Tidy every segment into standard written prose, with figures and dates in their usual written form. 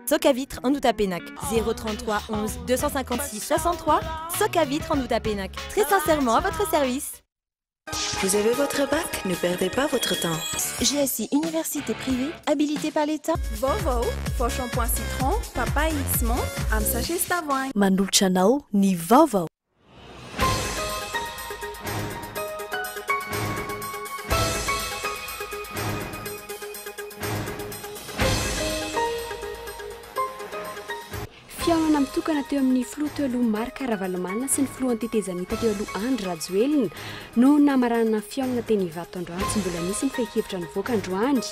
Socavitre Andohatapenaka 033 11 256 63 Socavitre Andohatapenaka très sincèrement à votre service. Vous avez votre bac? Ne perdez pas votre temps. GSI Université privée habilitée par l'État. Vaovao, vao shampoing citron, papaye sy menthe amin'ny sachet sy tavoahangy. Manolotra anao ny vaovao. Fihaonana mitokana teo amin'ny filoha teo aloha Marc Ravalomanana sy ny filohan'ny tetezamita teo aloha Andry Rajoelina no namaranana ny fihaonana teny Ivato androany. Tsy mbola nisy ny fehin-kevitra nivoaka androany.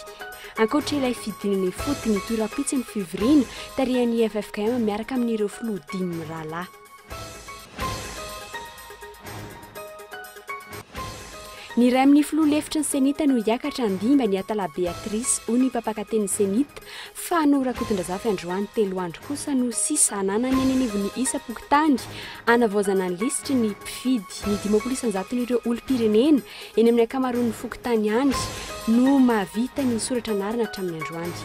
Ankoatra ilay fidinana ifotony, hitohy rahampitso ny fivoriana tarihan'ny ffkm miaraka amin'ireo filoha dimy mirahalahy. Ny iray amin'ny filoha lefitry ny Cenit no hiakatra handimby an'i Atala Béatrice, hoy ny mpampakatenin'ny Cenit, Fano Rakotondrazafy androany. Telo andro kosa no sisa ananany eny anivon'ny isam-pokontany hanavaozana ny lisitry ny mpifidy. Ny 50 isan-jaton'ireo olom-pirenena eny amin'ny ankamaroan'ny fokontany ihany no mahavita ny soratra anarana hatramin'ny androany.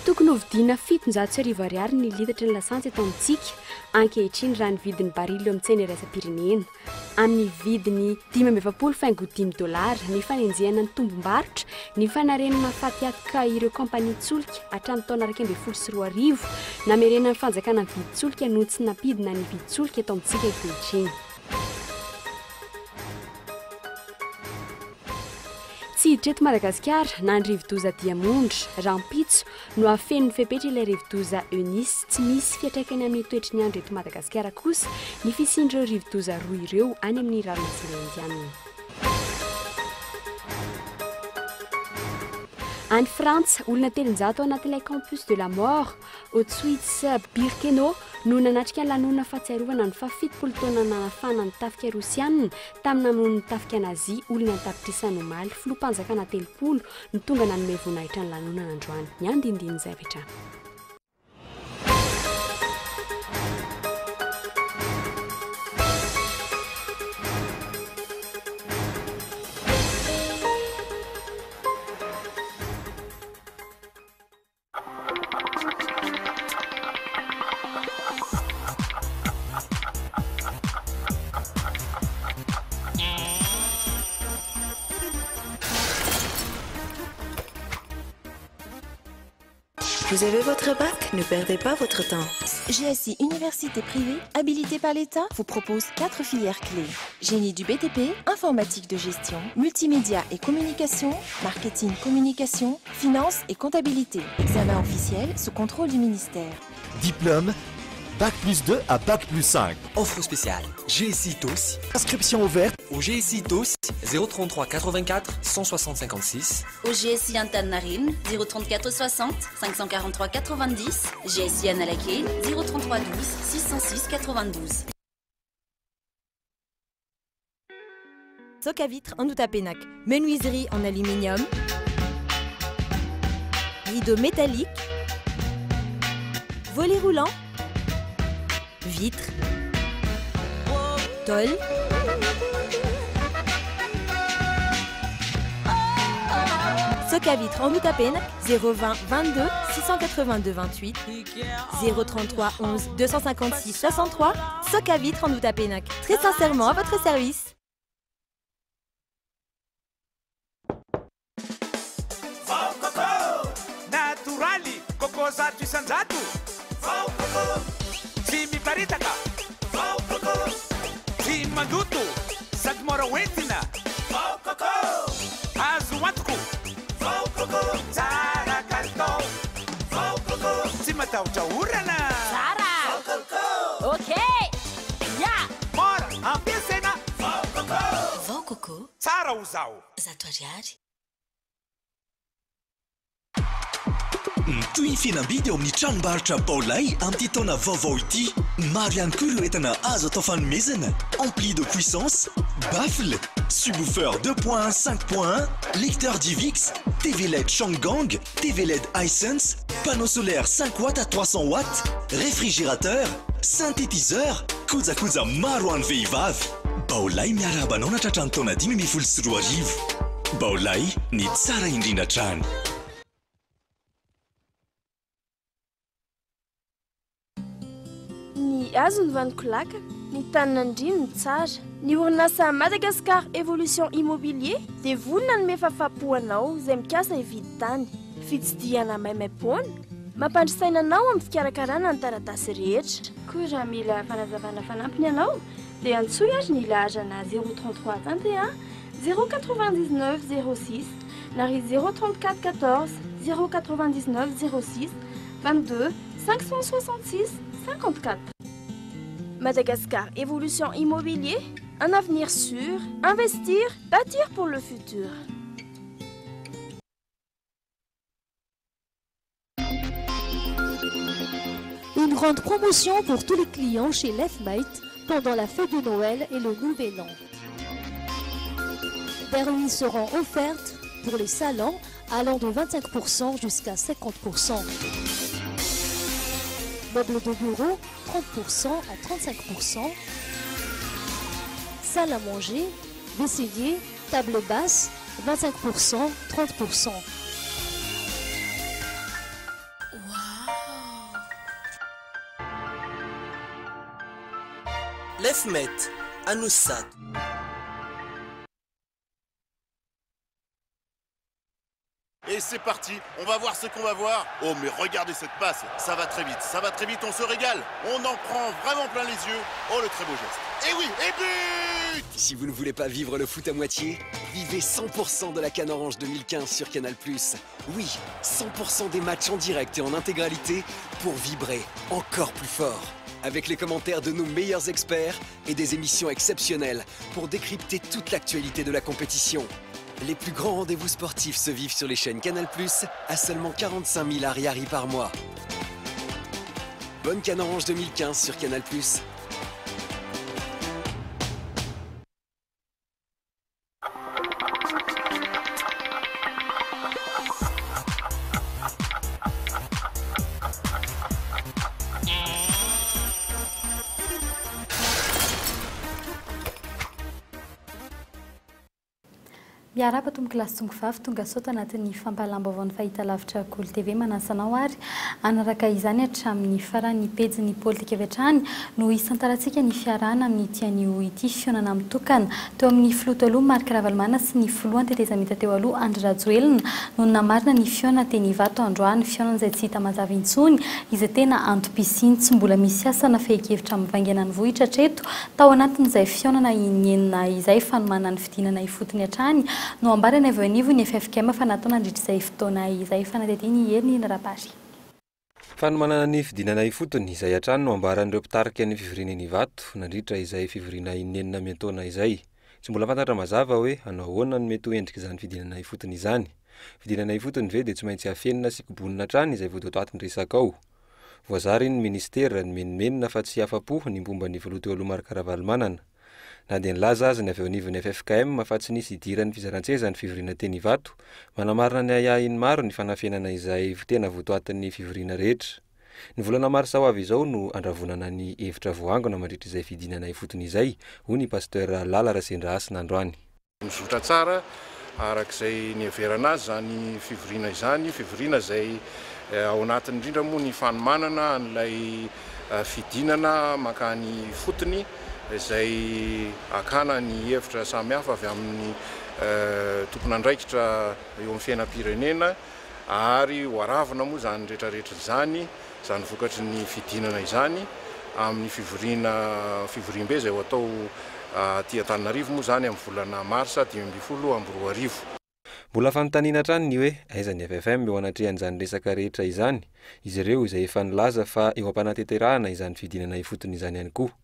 Tokony ho vidiana 1700 ariary ny litatry ny lasantsy eto amintsika ankehitriny raha ny vidin'ny baril eo amin'ny tsena iraisam-pirenena amin'ny vidiny 45 faingo dimy dolara. Ny fanenjehana ny tombom-barotra, ny fanarenana fatiantoka ireo kaompanian-tsolika hatramin'ny taona 2011 namerenan'ny fanjakana ny vidin-tsolika no tsy nampidina ny vidin-tsolika eto amintsika ankehitriny. Tsy hiditra eto Madagasikara na ny rivodoza Diamondra. Rahampitso no hahafeno ny fepetra ilay rivodoza Eunice. Tsy misy fiantraikany amin'ny toetry ny andro eto Madagasikara kosa ny fisian'ireo rivodoza roa ireo any amin'ny ranomasina Indianina. Any Frantsa, olona 300 ao anatin'ilay Campus de la Mort, Auschwitz-Birkenau, no nanatrika ny lanonana fahatsiarovana ny fahafitopolo taona nanafahana ny tafika rosianina tamin'ny namonoan'ny tafika Nazi olona an-tapitrisany omaly. Filoham-panjakana 30 no tonga nanome voninahitra ny lanonana androany. Ny andinindin'izay avy hatrany. Vous avez votre bac? Ne perdez pas votre temps. GSI Université privée, habilitée par l'État, vous propose quatre filières clés. Génie du BTP, informatique de gestion, multimédia et communication, marketing communication, finance et comptabilité. Examen officiel sous contrôle du ministère. Diplôme, Bac plus 2 à Bac plus 5. Offre spéciale GSI Itaosy. Inscription ouverte au GSI Itaosy 033 84 160 56. Au GSI Antaninarenina 034 60 543 90. GSI Analakely 033 12 606 92. Socavitre Andohatapenaka, menuiserie en aluminium, rideau métallique, volet roulant, vitre, tôle. Socavitre Andohatapenaka 020 22 682 28 033 11 256 63. Socavitre Andohatapenaka, très sincèrement à votre service. Vao coco natoraly coco 100%. Vao coco tsy miparitaka. Vao coco tsy mandoto sady mora hoentina. Vao coco azo antoko. Vao coco tsara kalitao. Vao coco tsy matahotra orana. Tsara. Vao coco. Ok. Ya. Mora ampiasaina. Vao coco. Vao coco. Tsara ho zaho. 100 ariary. Mitohy ny fihenam-bidy eo amin'ny tranombarotra Baolay amin'ity taona vaovao ity. Maro ihany koa ireo entana azo atao fanomezana: ampli de puissance, baffle, subwoofer 2.1 5.1, lecteur DivX, TV LED Changgang, TV LED Hisense, panneau solaire 5 watts à 300 watts, réfrigérateur, synthétiseur, kojakoja maro an'ny vehivavy. Baolay miarahaba anao natratra ny taona 2015. Baolay, ny tsara indrindra hatrany. azo ny vanon-kolakana, ny tanin'Andriana no tsara. Ny orinasa Madagascar Evolution Immobilier dia vonona hanome fahafahampo anao izay mikasa hividy tany. Fitsidihana maimaimpoana, mampandry saina anao amin'ny fikarakarana ny taratasy rehetra. Koa raha mila fanazavana fanampiny ianao dia antsoy ary ny laharana 033 21 099 06 na ry 034 14 099 06 22 566 54. Madagascar Evolution Immobilier, un avenir sûr, investir, bâtir pour le futur. Une grande promotion pour tous les clients chez Lefmate pendant la fête de Noël et le Nouvel An. Berlines seront offertes pour les salons allant de 25% jusqu'à 50%. Meubles de bureau, 30% à 35%. Salle à manger, vaisselier, table basse, 25%, 30%. Lefmet, Anoussat. Et c'est parti, on va voir ce qu'on va voir. Oh mais regardez cette passe, ça va très vite, ça va très vite, on se régale. On en prend vraiment plein les yeux. Oh le très beau geste. Et oui, et but Si vous ne voulez pas vivre le foot à moitié, vivez 100% de la CAN Orange 2015 sur Canal+. Oui, 100% des matchs en direct et en intégralité pour vibrer encore plus fort. Avec les commentaires de nos meilleurs experts et des émissions exceptionnelles pour décrypter toute l'actualité de la compétition. Les plus grands rendez-vous sportifs se vivent sur les chaînes Canal+, à seulement 45 000 ariary par mois. Bonne CAN Orange 2015 sur Canal+. Miarahaba tompoko lahy sy tompoko vavy tonga soa ato anatin'ny fampahalam-baovaon'ny fahitalavitra Kolo TV. Manasa anao ary hanaraka izany hatramin'ny farany. Ny pejin'ny politika avy hatrany no hisantarantsika ny fiarahana amin'ity anio ity. Fihaonana mitokana teo amin'ny filoha teo aloha Marc Ravalomanana sy ny filohan'ny tetezamita teo aloha Andry Rajoelina no namarina ny fihaonana teny Ivato androany. Fihaonana izay tsy hita mazava intsony izay tena antom-pisiany. Tsy mbola misy asa na fehin-kevitra mivaingana nivohitra hatreto tao anatin'izay fihaonana inenina izay. Fanomanana ny fidinana ifotony hatrany no ambarany avy eo anivon'ny ffkm fa natao nandritra izay fotoana izay. Fanadihadiana i Hery Nirina Rabary. Fanomanana ny fidinana ifotony izay hatrany no ambaran'ireo mpitarika ny fivoriana eny Ivato nandritra izay fivoriana inenina miantaona izay. Tsy mbola fantatra mazava hoe hanao ahoana no mety ho endrik'izany fidinana ifotony izany. Fidinana ifotony ve dia tsy maintsy afenina sy kobonina hatrany izay votoatin-dresaka ao. Voazara iny ny minisitera, nimenomenona fa tsy afa-po ny mpomba ny filoha teo aloha Marc Ravalomanana. Na dia nilaza aza ny avy eo anivon'ny ffkm fa tsy nisy idiran'ny fizaran-tseza ny fivoriana teny Ivato, manamarina ny ahiahin'ny maro ny fanafenana izay tena votoatin'ny fivoriana rehetra. Ny volana marsa ho avy izao no handravonana ny hevitra voaangona mandritra izay fidinana ifotony izay, hoy ny Pasteur Lala Rasendrahasina androany. Mizotra tsara araka izay niheverana azy izany fivoriana izany, fivoriana izay ao anatiny indrindra moa ny fanomanana an'ilay fidinana mankany ifotony izay hakana ny hevitra samihafa avy amin'ny tompon'andraikitra eo amin'ny fiainam-pirenena ary ho aravina moa izany rehetrarehetra izany. Izany vokatry ny fidinana izany amin'ny fivoriana fivoriambe izay ho atao aty Antananarivo moa izany amin'ny volana marsa 2015. Mbola fanontaniana hatrany ny hoe aiza ny ffm eo anatrehan'izany resaka rehetra izany, izy ireo izay efa nilaza fa eo am-panatanterahana izany fidinana ifotony izany ihany koa.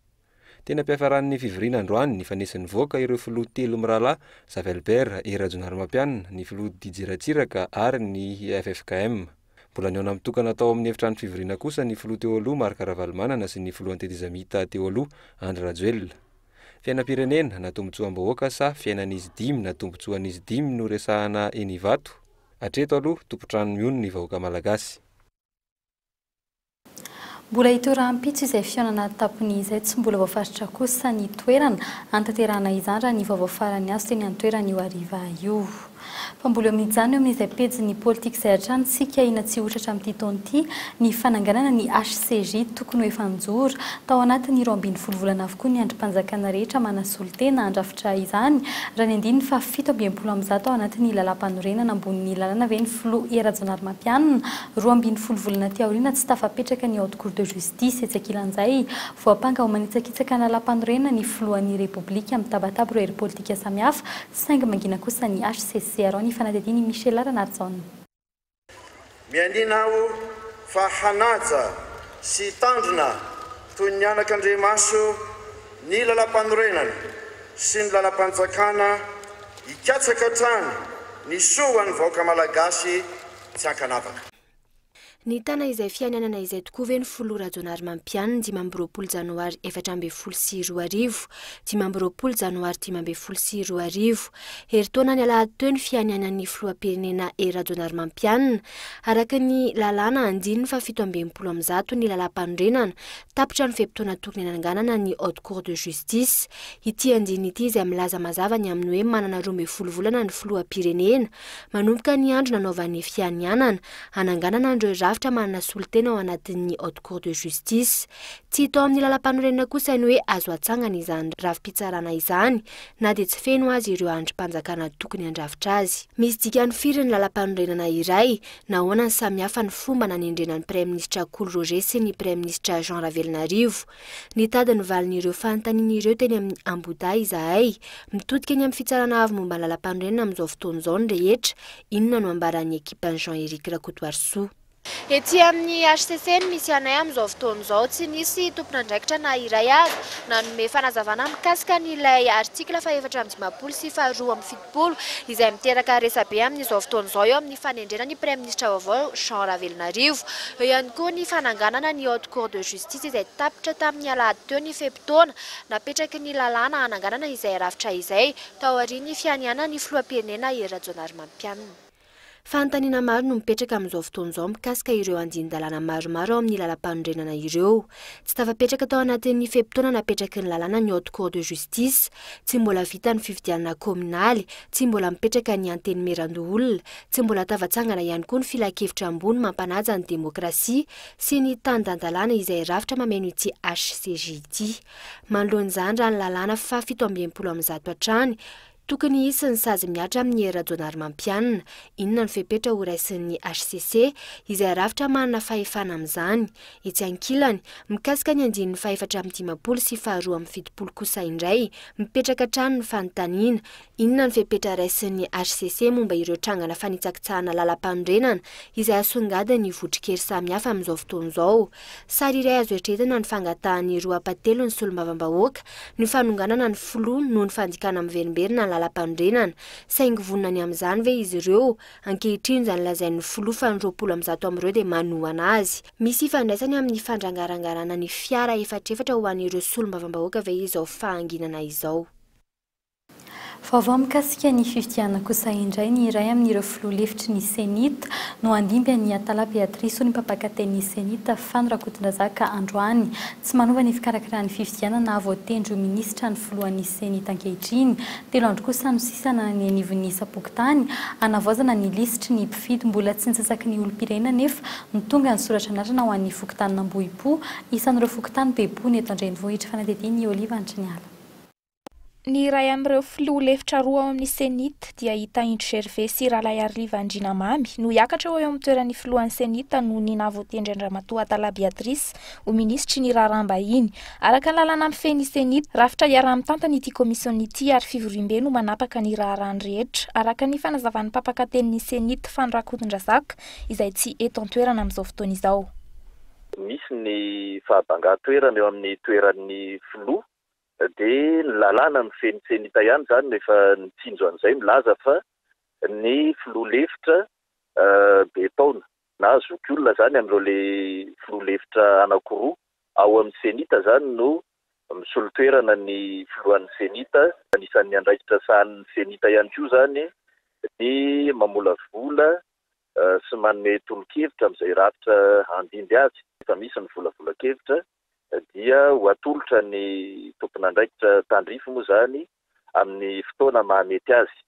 Teny am-piafaran'ny fivoriana androany, nifanesy nivoaka ireo filoha telo mirahalahy, Zafy Albert, Hery Rajaonarimampianina, ny filoha Didier Ratsiraka ary ny ffkm. Mbola nihaona mitokana tao amin'ny efitrano fivoriana kosa ny filoha teo aloha Marc Ravalomanana sy ny filohan'ny tetezamita teo aloha Andry Rajoelina. Fiainam-pirenena na tombontsoam-bahoaka sa fiainan'izy dimy na tombontsoan'izy dimy no resahana eny Ivato? Hatreto aloha, tompon-trano mihono ny vahoaka malagasy. Mbola hitohy rahampitso izay fihaonana tampony izay, tsy mbola voafaritra kosa ny toerana hanatanterahana izany raha ny vaovao farany azo teny an-toerana io hariva io. Fa mbola eo mijanona eo amin'izay pejin'ny politika izay hatrany isika ahiana tsy ho tratra amin'ity taona ity ny fananganana ny HCJ tokony ho efa nijoro tao anatin'ny 12 volana avokoa ny andrim-panjakana rehetra manasolo-tena handrafitra izany raha ny andininy faha 167 ao anatin'ny lalàmpanorenana ambonin'ny lalàna ve ny filoha Hery Rajaonarimampianina 12 volana aty aoriana tsy tafapetraka ny haute cour de justice etsy ankilan'izay voampanga ho manitsakitsaka ny lalàmpanorenana ny filohan'ny repoblika mitabataba ireo hery politika samihafa saingy mangina kosa ny HCC. Arao ny fanadihadian'i Michela Ranarjaona. Mianiana aho fa hanaja sy hitandrina toy ny anakandriamaso ny lalàmpanorenana sy ny lalàmpanjakana, hikatsaka hatrany ny soa ho an'ny vahoaka malagasy tsy ankanavaka. Nitana izay fiainanana izay tokoa ve ny filoha Rajaonarimampianina 25 janoary 2014? 25 janoary 2015. Herintaona ny alahady teo ny fianianan'ny filoham-pirenena Hery Rajaonarimampianina. Araka ny lalàna andininy faha 167 ny lalàmpanorenana, tapitra ny fe-potoana tokony hananganana ny Haute Cour de Justice. Ity andininy ity izay milaza mazava ny amin'ny hoe manana 12 volana ny filoham-pirenena manomboka ny andro nanaovany fianianana hananganana an'ireo rafitra manana solontena ao anatin'ny Haute Cour de Justice. Tsy hita ao amin'ny lalàmpanorenana kosa ny hoe azo atsangana izany rafi-pitsarana izany na dia tsy feno aza ireo andrim-panjakana tokony handrafitra azy. Misy dikany firy ny lalàmpanorenana iray? Nahoana no samihafa ny fomba nanendrena ny Praiminisitra Kolo Roger sy ny Praiminisitra Jean Ravelonarivo? Nitady ny valin'ireo fanontaniana ireo teny amin'ny Ambohidahy izahay. Mitodika eny amin'ny Fitsarana Avo momba ny Lalàmpanorenana amin'izao fotoana izao ny rehetra. Inona no ambaran'ny ekipan'i Jean Eric Rakotoarisoa? Ety amin'ny hcc no misy anay amin'izao fotoana izao. Tsy nisy tompon'andraikitra na iray aza nanome fanazavana mikasika an'ilay article faha-54 sy faha-72 izay miteraka resabe amin'izao fotoana izao eo amin'ny fanendrena ny praiminisitra vaovao Jean Ravelonarivo. Eo ihany koa ny fananganana ny Haute Cour de Justice izay tapitra tamin'ny alahady teo ny fe-potoana napetraky ny lalàna hananganana izay rafitra izay taorian'ny fianianan'ny filoham-pirenena Hery Rajaonarimampianina. Fanontaniana maro no mipetraka amin'izao fotoana izao mikasika ireo andinin-dalàna maromaro ao amin'ny lalàmpanorenana ireo. Tsy tafapetraka tao anatin'ny fe-potoana napetraky ny lalàna ny Haute Cour de Justice, tsy mbola vita ny fifidianana kaominaly, tsy mbola mipetraka ny Antenimierandoholona, tsy mbola tafatsangana ihany koa ny Filankevitra ambony mampanaja ny demokrasia sy ny tany-dan-dalàna izay rafitra mameno ity HCJ ity. Manoloana izany raha ny lalàna faha 167 hatrany, tokony hisy ny sazy mihatra amin'i Hery Rajaonarimampianina. Inona no fepetra ho raisin'ny HCC, izay rafitra manana fahefana amin'izany? Etsy ankilany, mikasika ny andininy faha-54 sy faha-72 kosa indray, mipetraka hatrany ny fanontaniana, inona no fepetra raisin'ny HCC momba ireo trangana fanitsakitsahana lalampanorenana izay asongadin'ny vondron-kery samihafa amin'izao fotoana izao? Sary iray azo eritreretina ny fangatahan'ny roa ampahatelon'ny solombavambahoaka ny fanonganana ny filoha noho ny fandikana miverimberina ny lalampanorenana. Saingy vonona ny amin'izany ve izy ireo? Ankehitriny izany lazain'ny filoha fa ny 120 amin'ireo dia manohana azy. Misy ifandraisany amin'ny fandrangarangarana ny fiara efatrefatra ho an'ireo solombavambahoaka ve izao fahanginana izao? Vaovao mikasika ny fifidianana kosa indray, ny iray amin'ireo filoha lefitry ny Cenit no handimby an'i Atala Béatrice hoy ny mpampakatenin'ny Cenit, Fano Rakotondrazaka androany. Tsy manova ny fikarakarana ny fifidianana voatendry ho minisitra ny filohan'ny Cenit ankehitriny. 3 andro kosa no sisa ny anivon'ny isam-pokontany hanavaozana ny lisitry ny mpifidy. Mbola tsy nitsasaky ny olom-pirenena anefa no tonga nisoratra anarana ho an'ny fokontanin'Ambohipo, isan'ireo fokontany be mponina eto an-drenivohitra. Fanadihadian'i Oliva Andriniala. Ny iray amin'ireo filoha lefitra roa ao amin'ny Cenit dia i Tahindry Gervais sy Ralaiariva Andrianamamy no hiakatra ho eo amin'ny toeran'ny filohan'ny Cenit noho ny nahavoatendry an-dRamatoa Atala Béatrice ho minisitry ny raharaham-bahiny. Araka ny lalàna mifehy ny Cenit, rafitra iaraha-mitantana ity kaomisiona ity ary fivoriambe no manapaka ny raharahany rehetra, araka ny fanazavan'ny mpampakatenin'ny Cenit Fano Rakotondrazaka izay tsy eto an-toerana amin'izao fotoana izao. Misy ny fahabangan-toerana eo amin'ny toeran'ny filoha Dia ny lalàna mifehy ny Cenit ihany izany no efa nitsinjo an'izay milaza fa ny filoha lefitra be taona na zokiolona izany amin'ireo le filoha lefitra anankiroa ao amin'ny Cenit izany no misolo toerana ny filohan'ny Cenit. Anisan'ny andraikitra sahanin'ny Cenit ihany koa izany ny mamolavola sy manome tolo-kevitra amin'izay rafitra handimby azy. Efa misy ny volavolan-kevitra dia ho atolotra ny tompon'andraikitra tandrify moa izany amin'ny fotoana mahamety azy.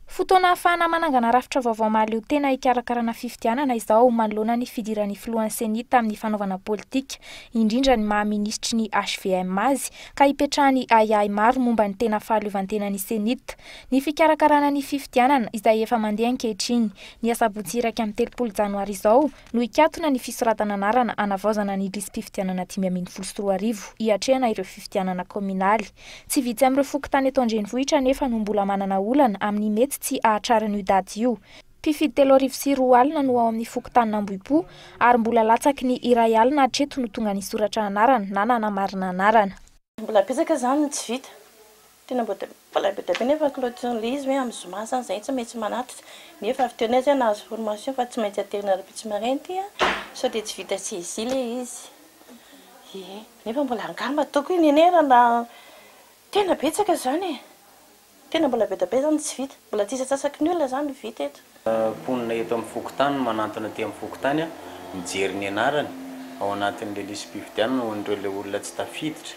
Fotoana ahafahana manangana rafitra vaovao mahaleo tena hikarakarana fifidianana izao manoloana ny fidiran'ny filohan'ny Ceni tamin'ny fanaovana politika, indrindra ny maha minisitry ny HVM azy, ka hipetrahan'ny ahiahy maro momba ny tena fahaleovantenan'ny Cenit. Ny fikarakarana ny fifidianana, izay efa mandeha ankehitriny, ny asabotsy 31 janoary izao no hikatona ny fisoratana anarana hanavaozana ny lisi-pifidianana 2015 hiatrehana ireo fifidianana kaominaly. Tsy vitsy amin'ireo fokontany eto an-drenivohitra anefa no mbola manana olana amin'ny mety tsy hahatrarana io daty io. Mpifidy 2003 no ao amin'ny fokontanin'Ambohipo ary mbola latsaky ny 1000 hatreto no tonga nisoratra anarana na nanamarina anarana. Mbola betsaka izany no tsy vita. Tena mbola be dia be nefa ny clôture an'ilay izy hoe amin'ny zoma izany izahay tsy maintsy manatitra. Nefa avy teo indray izahay nahazo formation fa tsy maintsy aterina rahampitso maraina ity an, sao dia tsy vita saisie ilay izy. Ie, nefa mbola angamba ataoko hoe nenay raha mba tena betsaka izany e! Tena mbola be dia be izany no tsy vita. Mbola tsisy antsasaky ny olona izany no vita eto. Mponina eto amin'ny fokontany no manantona aty amin'ny fokontany mijery ny anarany ao anatin'ilay lisi-pifidianana ho an'ireo ilay olona tsy tafiditra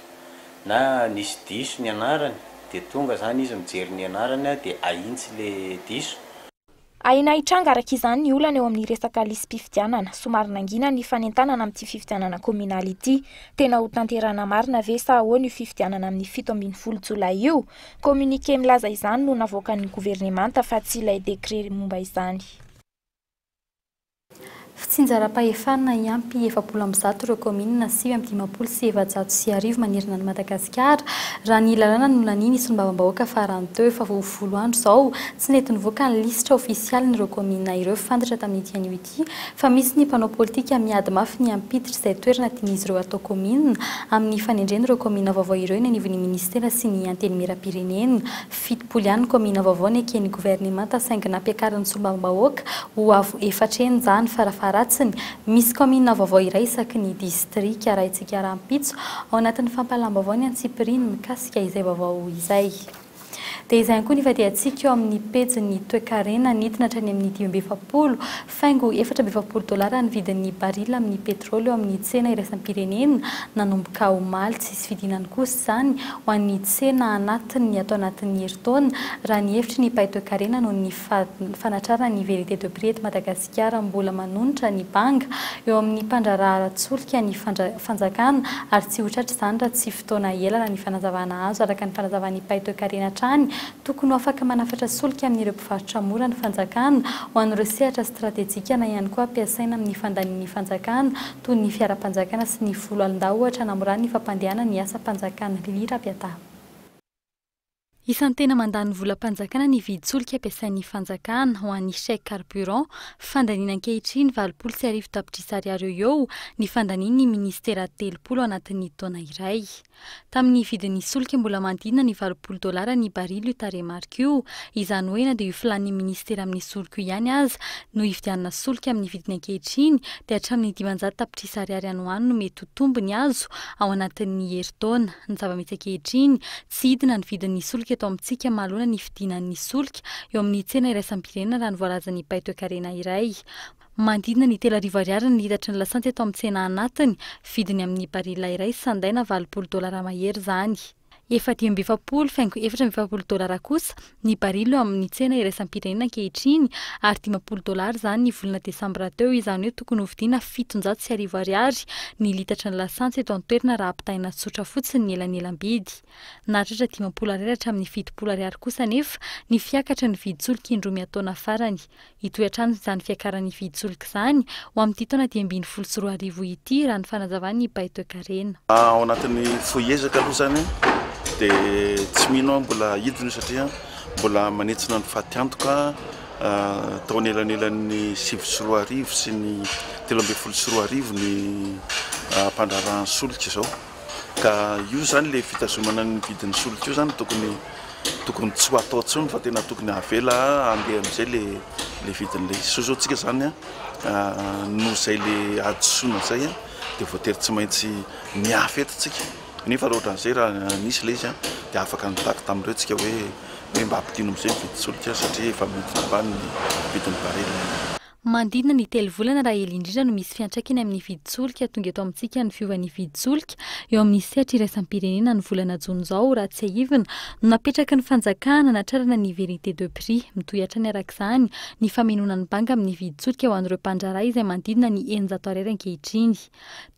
na nisy diso ny anarany dia tonga izany izy mijery ny anarany dia ahintsy ilay diso. Ahiana hitranga araka izany ny olana eo amin'ny resaka lisi-pifidianana. Somary nangina ny fanentanana amin'ity fifidianana kaominaly ity. Tena ho tanterahana marina ve sa ahoana io fifidianana amin'ny 17 jolay io? Communiqué milaza izany no navoakan'ny governemanta fa tsy ilay décret momba izany. Fitsinjaram-pahefana hiampy 140 ireo kaominina 1459 manerana an'i Madagasikara, raha ny lalàna nolanian'ny solombavambahoaka farany teo. Efa ho folo andro izao tsy nety nivoaka ny lisitra ofisialin'ireo kaominina ireo. Fantatra tamin'ity anio ity fa misy ny mpanao politika miady mafy ny hampiditra izay toerana tian'izy ireo hatao kaominina amin'ny fanendrena ireo kaominina vaovao ireo eny anivon'ny minisitera sy ny antenimierampirenena. 70 ihany ny kaominina vaovao neken'ny governemanta saingy nampiakarin'ny solombavambahoaka ho avo efatra heny izany farafaharatsiny. Misy kaominina vaovao iray isaky ny distrika. Arahintsika rahampitso ao anatin'ny fampahalam-baovao ny antsipiriany mikasika izay vaovao izay. Dia izay ihany koa ny fadiantsika eo amin'ny pejin'ny toekarena nidina hatrany amin'ny 45.44 dolara ny vidin'ny barila amin'ny petrôly eo amin'ny tsena iraisam-pirenena nanomboka omaly. Tsy hisy fidinany kosa izany ho an'ny tsena anatiny ato anatin'ny herintaona, raha ny hevitry ny mpahay toekarena noho ny fanatrarana ny vérité de prix eto Madagasikara. Mbola manonitra ny banga eo amin'ny mpandraharaha ara-tsolika ny fanjakana ary tsy ho tratra izany raha tsy fotoana ela raha ny fanazavana azo. Araka ny fanazavan'ny mpahay toekarena hatrany, tokony ho afaka manafatra solika amin'ireo mpivarotra mora ny fanjakana ho an'ireo sehatra stratejika na ihany koa ampiasaina amin'ny fandanian'ny fanjakana toy ny fiaram-panjakana sy ny foloalindahy ohatra hanamorana ny fampandehanana ny asam-panjakana. Lily Rabiataha. Isan'ny tena mandany volam-panjakana ny vidin-tsolika ampiasain'ny fanjakana ho an'ny chèque carburant, fandaniana ankehitriny 1080 tapitrisa ariary eo ho eo ny fandanian'ny minisitera 30 anatin'ny taona iray. Tamin'ny vidin'ny solika mbola manodidina ny 80 dolara ny baril io tarehimarika io, izany hoe na dia io filàn'ny minisitera amin'ny solika io ihany aza no hividianana solika amin'ny vidiny ankehitriny dia hatramin'ny 500 tapitrisa ariary any ho any no mety ho tombony azo ao anatin'ny herintaona. Ny zava-misy ankehitriny, tsy hidina ny vidin'ny solika eto amintsika manoloana ny fidinan'ny solika eo amin'ny tsena iraisam-pirenena raha ny voalazan'ny mpahay toekarena iray. Manodidina ny 3000 ariary ny litatry ny lasantsy eto amin'ny tsena anatiny, vidiny amin'ny barila iray sandaina 80 dolara mahery izany. Efa 45,44 dolara kosa ny barila eo amin'ny tsena iraisam-pirenena ankehitriny ary 50 dolara izany ny volana desambra teo, izany hoe tokony hovidiana 1700 ariary ny litatry ny lasantsy eto an-toerana raha ampitahaina tsotra fotsiny ny elanelam-bidy. Nahatratra 50 ariary hatramin'ny 70 ariary kosa anefa ny fiakatry ny vidin-tsolika indroa miantaona farany. Hitohy hatrany izany fiakaran'ny vidin-tsolika izany ho amin'ity taona 2015 ity, raha ny fanazavan'ny mpahay toekarena. Ao anatin'ny fohy ezaka aloha izany dia tsy mino aho mbola hidina io satria mbola manentsina ny fatiantoka tao anelanelan'ny 2009 sy ny 2013 ny mpandraharahan'ny solika izao. Ka io izany ilay fitazomana ny vidin'ny solika io izany tokony tokony tsy ho atao intsony fa tena tokony avela handeha amin'izay le le vidin'ilay izy. Sao izao tsika izany an, noho izay le hadisoana izay an, dia voatery tsy maintsy mihafy eto tsika. Nefa raha ohatran'izay raha nisy ilay izy an, dia afaka nitaky tamin'ireo tsika hoe hoe mba ampidino amin'izay ny vidin-tsolika satria efa midina ambany ny vidin'ny baril. Manodidina ny telo volana raha ela indrindra no misy fiantraikany amin'ny vidin-tsolika tonga eto amintsika ny fiovan'ny vidin-tsolika eo amin'ny sehatra iraisam-pirenena ny volana jona izao raha tsiahivina no napetraky ny fanjakana hanatrarana ny vérité de prix. Mitohy hatrany araka izany ny famenoana ny banga amin'ny vidin-tsolika ho an'ireo mpandraharaha izay manodidina ny 600 ariary ankehitriny.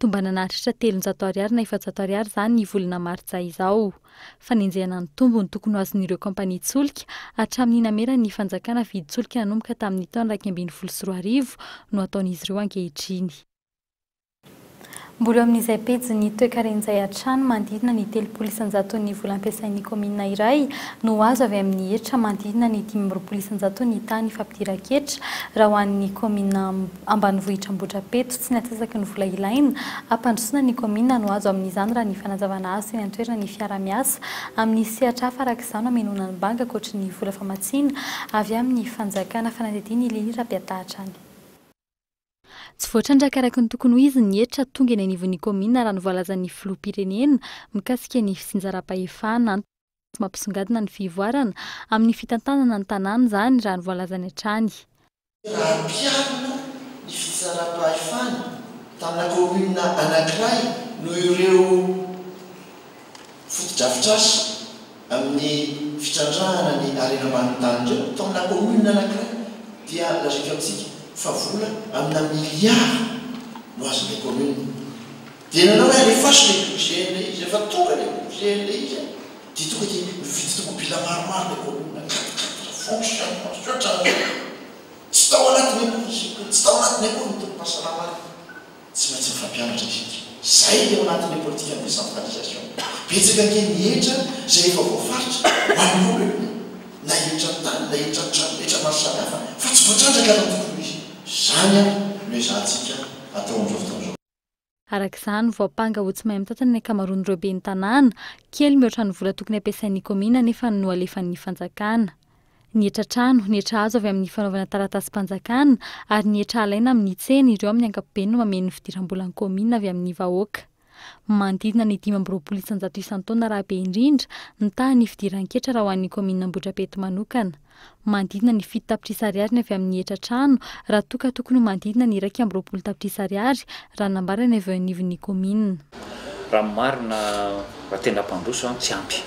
Tombanana hahatratra 300 ariary na 400 ariary izany ny volana martsa izao. Fanenjehana ny tombony tokony ho azon'ireo kaompanian-tsolika hatramin'ny nameran'ny fanjakana vidin-tsolika nanomboka tamin'ny taona 2011 no ataon'izy ireo ankehitriny. Mbola eo amin'izay pejin'ny toekarena izay hatrany, manodidina ny 30 isan-jaton'ny vola ampiasain'ny kaominina iray no azo avy amin'ny hetra, manodidina ny 25 isan-jaton'ny tahan'ny fampidiran-ketra raha ho an'ny kaominina ambanivohitra Ambohidrapeto. Tsy ny antsasaky ny vola ilaina hampandrosoana ny kaominina no azo amin'izany raha ny fanazavana azo teny an-toerana ny fiaraha-miasa amin'ny sehatra hafa araka izany no hamenoana ny banga ankoatry ny vola famatsiana avy amin'ny fanjakana. Fanadihadiana i Lily Rabiata hatrany. Tsy voatrandraka araka ny tokony ho izy ny hetra tonga eny anivon'ny kaominina raha ny voalazan'ny filoham-pirenena mikasika ny fitsinjaram-pahefana. Mampisongadina ny fivoarana amin'ny fitantanana ny tanàna izany raha ny voalazany hatrany. Raha ampiharina ny fitsaram-pahefana tamina kaominina anankiray noho ireo fotodrafitrasa amin'ny fitrandrahana ny harena ambanin'ny tany ireo tao amina kaominina anankiray dia lazaiko amintsika fa vola amina miliara no azon'ilay kaominina. Dia nanao hoe alefaso ilay budget ilay izy, rehefa tonga ilay budget ilay izy dia tonga dia nividy tomobila maromaro ilay commune, quatre quatre, fonctionnement sy ohatran'izay. Tsy tao anatiny akory ny sekoly, tsy tao anatiny akory ny tobim-pahasalamana. Tsy maintsy mifampianatra isika. Izay ilay ao anatin'ilay politikan'ny décentralisation. Betsaka ange ny hetra izay efa voafaritra ho an'ny commune, na hetra tany, na hetra trano, hetra maro samihafa, fa tsy voatrandraka raha ny tokony ho izy. Izany ary no ezahantsika atao amin'izao fotoana izao. Araka izany, voampanga ho tsy mahay mitantana ny ankamaroan'ireo ben'ny tanàna. Kely mihoatra ny vola tokony hampiasain'ny kaominina anefa no alefan'ny fanjakana. Ny hetra trano, ny hetra azo avy amin'ny fanaovana taratasim-panjakana ary ny hetra alaina amin'ny tsena, ireo amin'ny ankapobeny no mameno ny fidiram-bolan'ny kaominina avy amin'ny vahoaka. Manodidina ny 25% isan-taona raha be indrindra ny tahan'ny fidiran-ketra raha ho an'ny kaominina Ambohidrapeto manokana. Manodidina ny 7 tapitrisa ariary ny avy amin'ny hetra trano, raha toa ka tokony ho manodidina ny 21 tapitrisa ariary, raha ny nambarany avy eo anivon'ny kaominina. Raha ny marina, raha tena hampandroso an, tsy ampy.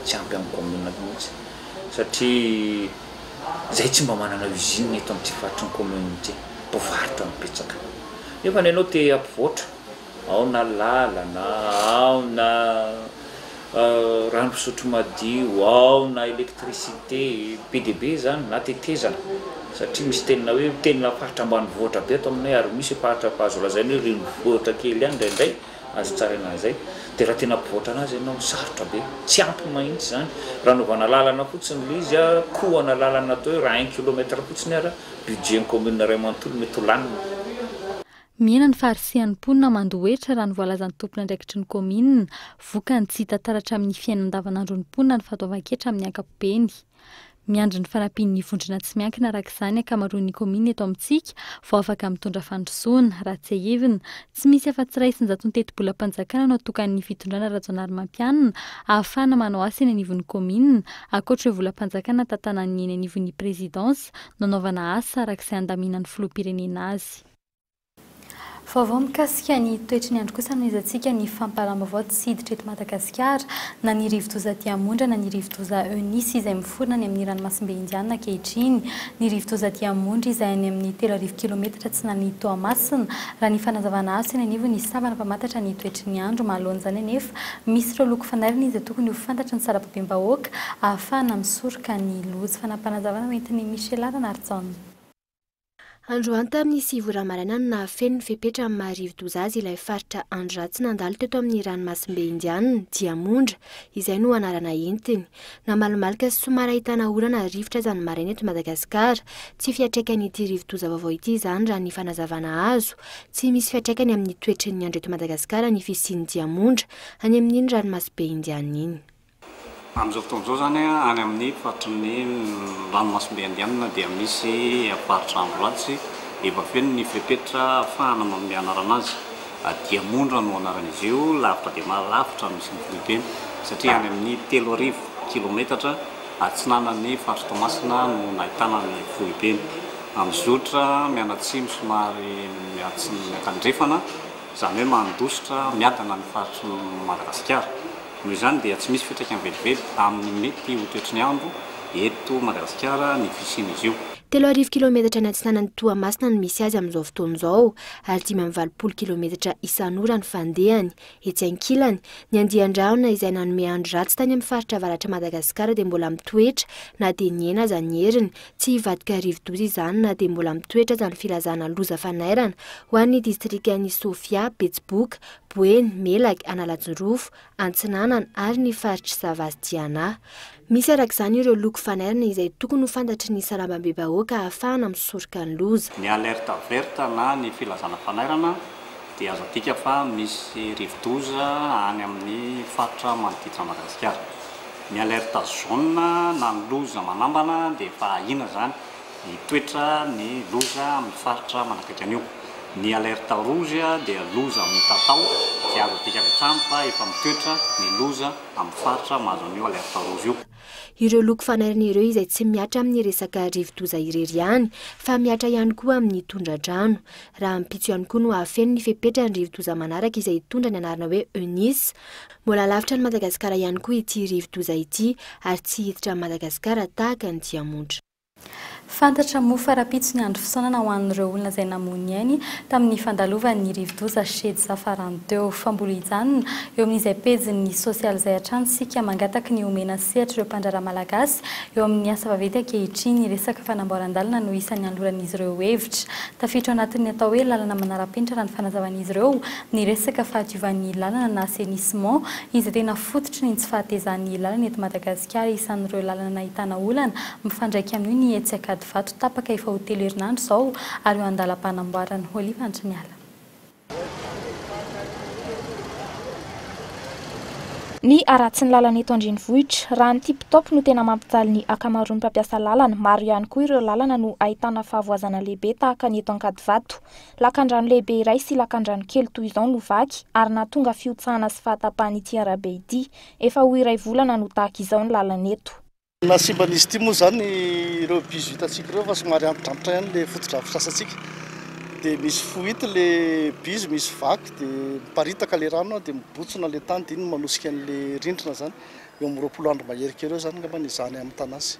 Tsy ampy amin'ny kaominina mihitsy. Satria izahay tsy mba manana usine eto amin'ity faritry ny kaominina ity. Mpivarotra no betsaka. Nefa ny anao te hampivoatra. Ao na lalana, ao na rano fisotro madio, ao na électricité, be dia be izany, na tetezana, satria misy tena hoe tena faritra ambanivohitra be ato aminay ary misy faritra azo lazaina hoe renivohitra kely ihany indraindray, azo tsaraina an'izay, dia raha tena hampivoatra anazy ianao sarotra be, tsy ampy mahintsy izany, raha anaovana lalana fotsiny ilay izy, kohana lalana atao hoe raha un kilomètre fotsiny ara, budget ny commune iray manontolo mety ho laniny. Mihena ny faharisihan'ny mponina mandoa hetra raha ny voalazan'ny tompon'andraikitry ny kaominina. Vokany, tsy hita taratra amin'ny fiainana andavanandron'ny mponina ny fandoavan-ketra amin'ny ankapobeny. Miandry ny fanampian'ny vondrona tsy miankina araka izany ny ankamaroan'ny kaominina eto amintsika vao afaka mitondra fandrosoana. Raha tsiahivina, tsy misy afa-tsy 1% ny tetibolam-panjakana no atokan'ny fitondrana Rajaonarimampianina ahafahana manao asa eny anivon'ny kaominina, ankoatra ireo volam-panjakana tantanan'ny eny anivon'ny prezidansa no anaovana asa araka izay andaminan'ny filoham-pirenena azy. Vaovao mikasika ny toetry ny andro kosa no hizantsika ny fampahalam-baovao tsy hiditra eto Madagasikara na ny rivodoza Diamondra na ny rivodoza Eunice izay miforona any amin'ny ranomasimbe Indiana ankehitriny. Ny rivodoza Diamondra izay any amin'ny 3000 kilometatra atsinan'i Toamasina raha ny fanazavana azo teny anivon'ny sampana mpamantatra ny toetry ny andro. Manoloana izany anefa, misy ireo loko fanairana izay tokony ho fantatry ny sarababem-bahoaka ahafahana misoroka ny loza. Fanapanazavana hoentin'i Michela Ranarijaona. Androany tamin'ny 9 ora maraina no nahafeno ny fepetra amin'ny maha rivodoza azy ilay faritra andro ratsy nandalo teto amin'ny ranomasimbe Indianina, Diamondra, izay no anarana entiny. Namalomaloka sy somary ahitana orana ary rivotra aza ny maraina eto Madagasikara. Tsy fiantraikan'ity rivodoza vaovao ity izany raha ny fanazavana azo. Tsy misy fiantraikany amin'ny toetry ny andro eto Madagasikara ny fisian'ny diamondra any amin'iny ranomasimbe Indianina iny. Amin'izao fotoana izao izany, any amin'ny faritry ny ranomasimbe Indianina dia misy faritra andro ratsy efa feno ny fepetra ahafahana manome anarana azy. Diamondra no anaran'izy io, lavitra dia lavitra no misy ny foibeny satria any amin'ny 3000 kilometatra atsinanan'ny faritr'i Toamasina no nahitana ny foibeny. Mizotra mianatsimo somary miatsimo-miankandrefana, izany hoe mandositra miadana ny faritr'i Madagasikara. Noho izany dia tsy misy fiantraikany velively amin'ny mety ho toetry ny andro eto Madagasikara ny fisian'izy io. 3000 kilaometatra any atsinanan'i Toamasina no misy azy amin'izao fotoana izao ary 85 kilaometatra isan'ora ny fandehany. Etsy ankilany, ny andian-drahona izay nanome andro ratsy tany amin'ny faritra avaratr'i Madagasikara dia mbola mitoetra na dia nihena aza ny heriny. Tsy hivadika rivodoza izany na dia mbola mitoetra aza ny filazana loza fanairana ho an'ny distrikan'i Sofia, Betsiboka, Boeny, Melaky, Analanjirofo, Antsinanana ary ny faritr'i Sava sy Diana. Misy araka izany ireo loko fanairana izay tokony ho fantatry ny sarambambe-bahoaka ahafahana misoroka ny loza. Ny alerte verte na ny filazana fanairana dia azo adika fa misy rivodoza any amin'ny faritra manodidina an'i Madagasikara. Ny alerte jaune na ny loza manambana dia efa ahiana izany hitoetra ny loza amin'ny faritra manakaiky an'io. Ny alerte rouge dia loza mitatao izay azo adika avy hatrany fa efa mitoetra ny loza amin'ny faritra mahazo an'io alerte rouge io. Ireo loko fanairana ireo izay tsy mihatra amin'ny resaka rivodoza irery ihany fa mihatra ihany koa amin'ny tondra-drano. Rahampitso ihany koa no hahafeno ny fepetra ny rivodoza manaraka izay hitondra ny anarana hoe Eunice. Mbola lavitra an'i Madagasikara ihany koa ity rivodoza ity ary tsy hiditra an'i Madagasikara tahaka ny diamondra. Fantatra moa fa rahampitso ny andro fisaonana ho an'ireo olona izay namoy ny ainy tamin'ny fandalovan'ny rivodoza Shedsa farany teo. Fa mbola hijanona eo amin'izay pejin'ny sosialy izay hatrany isika mangataky ny homena sehatra ireo mpandraharaha malagasy eo amin'ny asa vaventy ankehitriny. Resaka fanamboaran-dalana no isan'ny anoloran'izy ireo hevitra. Tafiditra ao anatin'ny atao hoe lalana manara-penitra raha ny fanazavan'izy ireo ny resaka fahadiovan'ny lalana na assainissement izay tena fototry ny tsy fahatezan'ny lalana eto Madagasikara. Isan'ireo lalana nahitana olana Mifandraika amin'io ny etsy Ankadivato tapaka efa ho 3 herinandro izao ary eo an-dalam-panamboarana. Oliva Andriniala. Ny haratsin'ny lalana eto an-drenivohitra. Raha ny tip top no tena mampijaly ny ankamaroan'ny mpampiasa lalana, maro ihany koa ireo lalana no ahitana fahavoazana lehibe tahaka ny eto Ankadivato. Lakandrano lehibe iray sy lakandrano kely toy izao no vaky ary nahatonga fihotsahana sy fahatapahan'ity arabe ity. Efa ho iray volana no tahaka izao ny lalana eto. Na simban'izy ity moa izany ireo bizo hitantsika ireo fa somary antitrantitra ihany ilay fotodrafitrasantsika. Dia misy fuite ilay bizo, misy vaky dia miparitaka ilay rano dia mibotsina ilay tany dia iny no manosika an'ilay rindrina izany. Eo amin'ny 20 andro mahery kely eo izany angamba ny ezahany hamitana azy.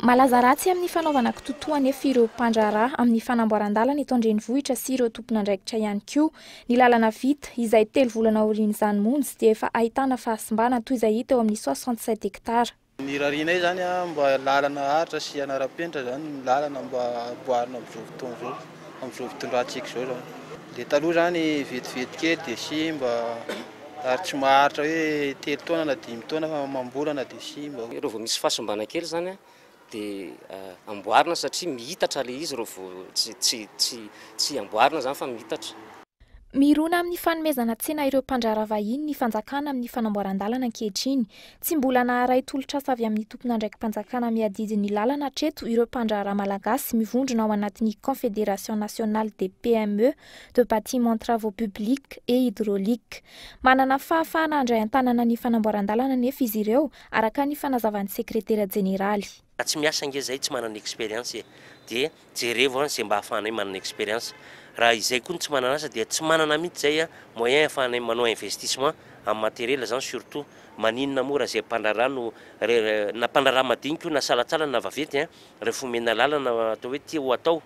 Malaza ratsy amin'ny fanaovana kitotoa anefa ireo mpandraharaha amin'ny fanamboaran-dalana eto an-drenivohitra sy ireo tompon'andraikitra ihany koa. Ny lalana vita, izay telo volana aorian'izany monjy dia efa ahitana fahasimbana toy izay hita eo amin'ny 67 hectares. Ny irarianay izany mba lalana haharitra sy hanara-penitra izany ny lalana mba amboarina amin'izao fotoana izao, amin'izao fitondrantsika izao izany. Ilay taloha izany vetivety kely dia simba ary tsy maharitra hoe 3 taona na 5 taona fa amam-bolana dia simba. Raha vao misy fahasimbana kely izany dia amboarina satria mihitatra ilay izy raha vao tsy amboarina izany fa mihitatra. Mirona amin'ny fanomezana tsena ireo mpandraharaha vahiny ny fanjakana amin'ny fanamboaran-dalana ankehitriny. Tsy mbola naharay tolotr'asa avy amin'ny tompon'andraiki-panjakana miadidy ny lalana hatreto ireo mpandraharaha malagasy mivondrona ao anatin'ny Confédération nationale des PME de bâtiment travaux publics et hydrauliques. Manana fahafahana handray an-tanana ny fanamboaran-dalana anefa izy ireo, araka ny fanazavan'ny sekretera jeneraly. Raha tsy miasa ange zay tsy manana expérience e! Dia jerevo an zay mba ahafahanay manana expérience. Raha izay koa no tsy manana asa dia tsy manana mihitsy zay an moyen ahafahanay manao investissement amin'ny matériel zany surtout. Maninona moa raha zay mpandraharaha no na mpandraharaha madinika io na salantsalany na vaventy an, rehefa omena lalana atao hoe tia ho atao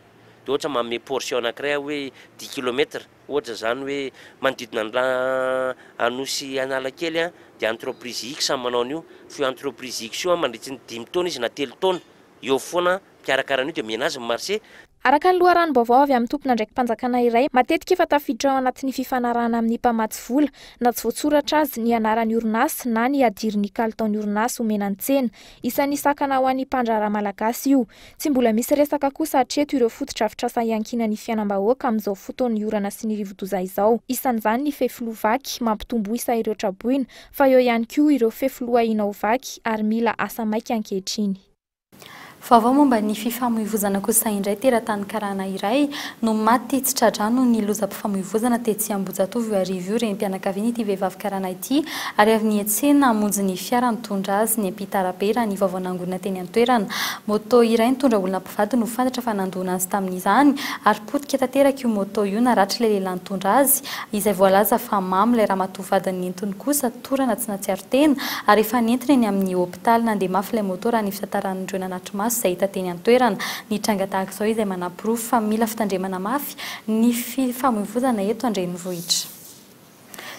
dia ohatra manome portion anakiray aho hoe dix kilomètre ohatra zany hoe manodidina ny Anosy Analakely an dia entreprise X manao an'io, fa io entreprise X io an mandritry ny 5 taona izy na 3 taona eo foana mikarakara an'io dia omena azy ny marché. Araka ny loharanom-baovao avy amin'ny tompon'andraiki-panjakana iray, matetika efa tafiditra ao anatin'ny fifanarahana amin'ny mpamatsy vola, na tsy voatsoratra azy, ny anaran'ny orinasa na ny hadirin'ny kalitaon'ny orinasa omena ny tsena. Isan'ny sakana ho an'ny mpandraharaha malagasy io. Tsy mbola misy resaka kosa hatreto ireo fotodrafitrasa iankinan'ny fiainam-bahoaka amin'izao fotoan'ny orana sy ny rivodoza izao. Isan'izany ny fefiloha vaky mampitombo isa ireo traboina, fa eo ihany koa ireo fefiloha ahiana ho vaky ary mila asa maika ankehitriny. Vaovao momba ny fifamoivozana kosa indray, teratany karana iray no maty tsy tra-drano noho ny lozam-pifamoivozana tetsy Ambohijatovo io hariva io. Renim-pianakaviana ity vehivavy karana ity ary avy niantsena hamonjy ny fiara nitondra azy niampita arabe raha ny vaovao nangonina teny an-toerana. Moto iray nitondra olona mpivady no fantatra fa nandona azy tamin'izany ary potika tanteraka io moto io naratra ilay lehilahy nitondra azy izay voalaza fa mamo ilay ramatoa vadiny nentiny kosa torana tsy nahatsiaro tena ary efa nentina eny amin'ny hopitaly. Nandeha mafy ilay moto raha ny fitantaran'ireo nanatri-maso izay hita teny an-toerana. Ny tranga tahaka izao izay manaporofo fa mila fitandremana mafy ny fifamoivozana eto an-drenivohitra.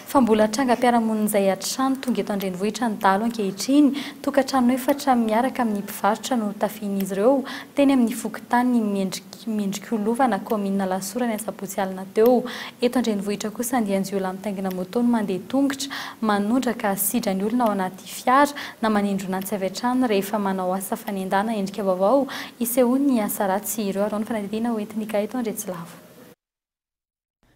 Fa mbola trangam-piarahamonina izay hatrany tonga eto an-drenivohitra ny dahalo ankehitriny. Tokantrano efatra miaraka amin'ny mpivarotra no notafihin'izy ireo teny amin'ny fokontany Mendrikolovana, kaominina Alasora ny asabotsy alina teo. Eto an-drenivohitra kosa andian-jiolahy mitaingina moto no mandeha tongotra, manondraka asidra ny olona ao anaty fiara na manindrona antsy avy hatrany rehefa manao asa fanendahana endrika vaovao isehoan'ny asa ratsy ireo. Arao ny fanadihadiana hoentin'i Gaëtan Andriatsilavo.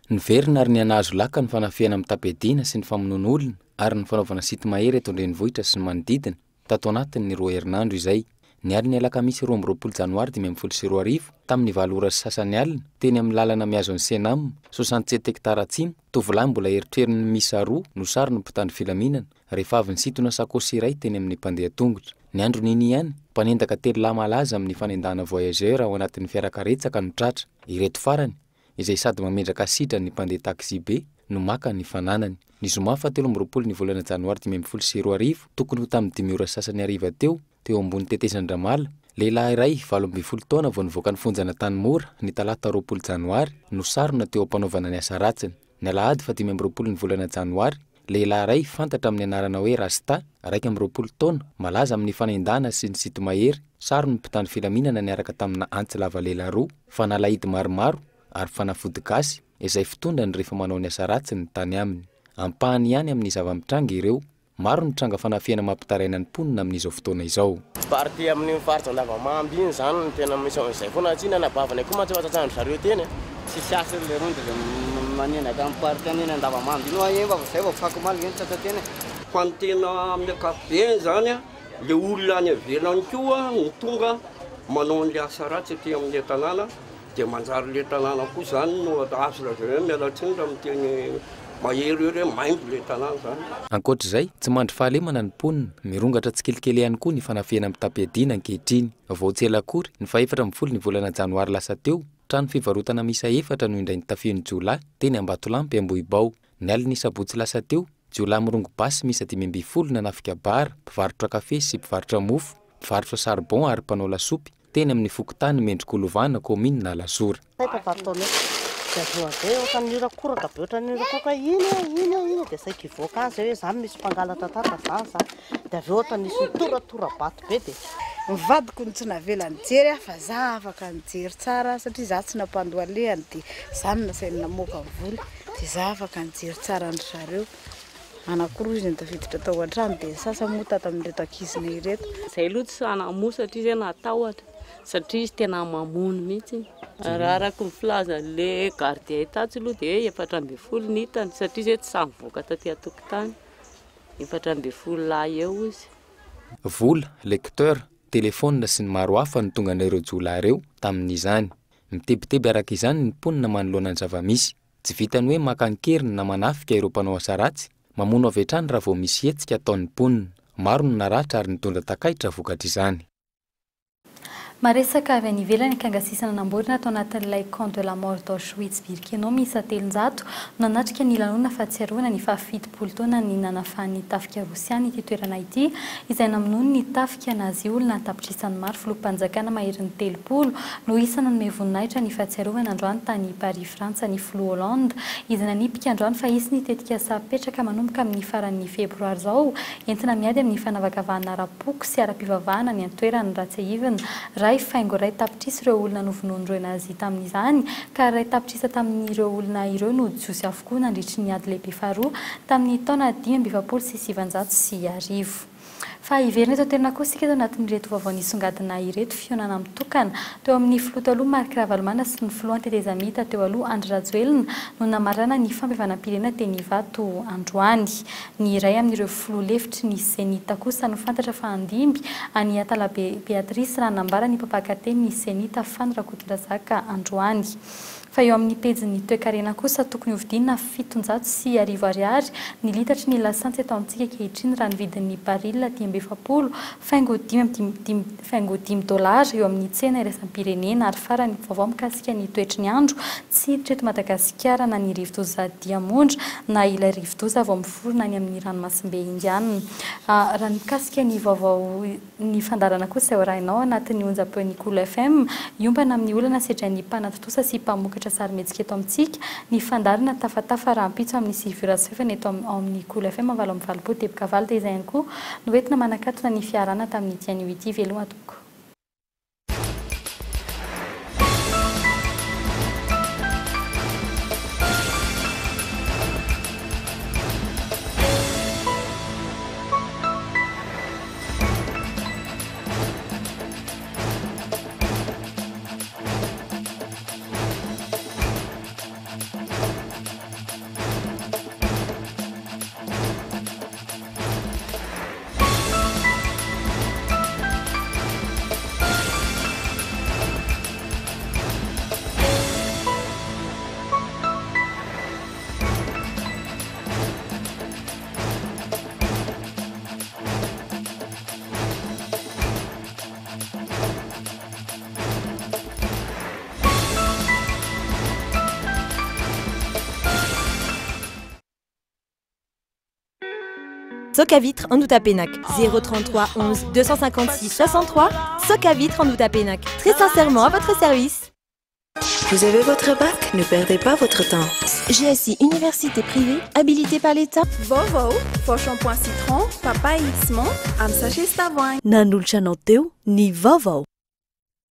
Niverina ary nihanahazo laka ny fanafihana mitam-piadiana sy ny famonoana olona ary ny fanaovana sinto-mahery eto an-drenivohitra sy ny manodidina, tato anatin'ny roa herinandro izay. Ny alin'ny alakamisy 22 janoary 2015, tamin'ny valo ora sy sasany alina, teny amin'ny lalana mihazo an'i Cenam, 67 hectares atsimo, tovolahy mbola erotrerony miisa roa no saron'ny mpitandro filaminana, rehefa avy nisintona sakaosy iray teny amin'ny mpandeha tongotra. Ny andron'iny ihany, mpanendaka telo lahy malaza amin'ny fanendahana voyageur ao anatin'ny fiarakaretsaka no tratra. Ireto farany, izay sady mametraka asidra ny mpandeha taxi-be no maka ny fananany. Ny zoma faha 23 ny volana janoary 2015, tokony ho tamin'ny dimy ora sy sasany hariva teo, teo ambony tetezan-dRamala, lehilahy iray 18 taona vao nivoaka ny fonjan'Antanimora ny talata 20 janoary no sarona teo am-panaovana ny asa ratsiny. Ny alahady faha 25 ny volana janoary, lehilahy iray fantatra amin'ny anarana hoe Rasta, 21 taona, malaza amin'ny fanendahana sy ny sinto-mahery, saron'ny mpitandro filaminana niaraka tamina antsy lava lela roa, fanalahidy maromaro ary fanafody gasy izay fitondrany rehefa manao ny asa ratsiny tany aminy. Ampahany ihany amin'ny zava-mitranga ireo. Maro ny tranga fanafihana mampitaraina ny mponina amin'izao fotoana izao. Partie amin'iny faritra Andavamamba iny izany no tena misy an'izay foana satria ny anabavinay koa mantsy efa tratran-dry zareo teny e. Tsisy asa ry lerony dia izay manendaka amin'ny partie an'iny Andavamamba iny hoa eny fa izay vao afakomaly nge no tratra teny e. Fa ny tena amin'ny ankapobeny izany le olona any ivelany koa no tonga manao an'le asa ratsy aty amin'le tanàna dia manjary le tanàna koa izany no azo lazaina hoe miala tsiny raha miteny Mahery eo re, maimbo le tanàna zany. Ankoatra izay, tsy mandry fahalemana ny mponina. Mirongatra tsikelikely ihany koa ny fanafihana mitam-piadiana ankehitriny. Vao tsy ela akory, ny fahefatra ambin'ny folo ny volana janoary lasa teo, trano fivarotana miisa efatra no indray notafihin'ny jiolahy teny Ambatolampy Ambohibao. Ny alin'ny sabotsy lasa teo, jiolahy mirongo basy miisa 15 nanafika bar, mpivarotra kafe sy mpivarotra mofo, mpivarotra charbon ary mpanao lasopy, teny amin'ny fokontany Mendrikolovana, kaominina Alasora. Saika vary taona dia avy eo avy eo ohatran'ny nihorakoraka be ohatran'ny nihorakoraka iny e iny e iny e dia saika hivoaka any zay hoe zany misy mpangalatra tata zany zany dia avy eo ohatran'ny nisy nitoratora-bato be dia Ny vadiko no tsy navela nijery aho fa za afaka nijery tsara satria za tsy nampandohalehany dia za no nasainy namoaka ny vola dia za afaka nijery tsara an-dry zareo. Anankiroa izy no tafiditra tao an-trano dia ny sasany moa tato amin'ireto ankizinay ireto. Izay aloha tsy sahy namoha satria izay natahotra satria izy tena mamono mihitsy. Raha araka ny filazan'ilay gardien tatsy aloha dia hoe 14 ny hitany satria izay tsy sahy nivoaka taty an-tokotany. 14 lahy eo izy. Vola, lecteur, telefaonina sy ny maro hafa no tongan'ireo jiolahy ireo tamin'izany. Mitebiteby araka izany ny mponina manoloana ny zava-misy. Tsy vitan'ny hoe maka an-keriny na manafika ireo mpanao asa ratsy, mamono avy hatrany raha vao misy hetsika ataon'ny mponina. Maro no naratra ary nitondra takaitra vokatr'izany. Maresaka avy any ivelany kangasisana namboarina tao anatin'ilay Camp de la mort d'Auschwitz-Birkenau miisa 300 no nanatrika ny lanonana fahatsiarovana ny fahafitopolo taonan'ny nanafahan'ny tafika rosiana ity toerana ity izay namonoany ny tafika nazi olona an-tapitrisany maro filoham-panjakana maherin'ny 30 no isa nanome voninahitra ny fahatsiarovana androany tany Paris Frantsa ny filoha Hollande izay nanipika androany fa hisy ny tetikasa apetraka manomboka amin'ny faran'ny febroary izao entina miady amin'ny fanavakavahana ara-poko sy ara-pivavahana any an-toerana. Raha tsiahivina, 1.1 tapitrisa ireo olona novonoin'ireo Nazi tamin'izany ka 1 tapitrisa tamin'ireo olona ireo no jiosy avokoa nandritry ny ady lehibe faharoa tamin'ny taona 1945. Fa hiverina eto an-toerana kosa isika eto anatin'ireto vaovao nisongadina ireto, fihaonana mitokana teo amin'ny filoha teo aloha Marc Ravalomanana sy ny filoha tetezamita teo aloha Andry Rajoelina no namarana ny fampihavanam-pirenena teny Ivato androany. Ny iray amin'ireo filoha lefitry ny Cenit kosa no fantatra fa handimby an'i Atala Béatrice raha nambara ny mpampakateny ny Cenit Fano Rakotondrazaka androany. Fa eo amin'ny pejin'ny toekarena kosa, tokony hovidiana 1700 ariary ny litatry ny lasantsy eto amintsika ankehitriny raha ny vidin'ny baril 45 faingo dimy dolara eo amin'ny tsena iraisam-pirenena. Ary farany, vaovao mikasika ny toetry ny andro, tsy hiditra eto Madagasikara na ny rivodoza Diamondra na ilay rivodoza vao miforona any amin'ny ranomasimbe Indiana. Raha ny mikasika ny vaovao ny fandaharana kosa izay hoarahinao anatin'ny onjam-peon'ny Kolo FM, hiompana amin'ny olana sedrain'ny mpanatontosa sy mpamokatra sarimihetsika eto amintsika, ny fandaharana Tafatafa rahampitso amin'ny 9h30 eto ao amin'ny Kolo FM 88.8 dia izay ihany koa no entina manakatona ny fiarahana tamin'ity anio ity. Veloma tompoko. Soc à vitre en Outapénac. 033 11 256 63. Soc à vitre en Outapénac. Très sincèrement à votre service. Vous avez votre bac? Ne perdez pas votre temps. GSI Université privée, habilitée par l'État. Vaovao, vao shampoing citron, papaye X menthe, amin'ny sachet sy tavoahangy. Nanolotra anao teo ny vaovao.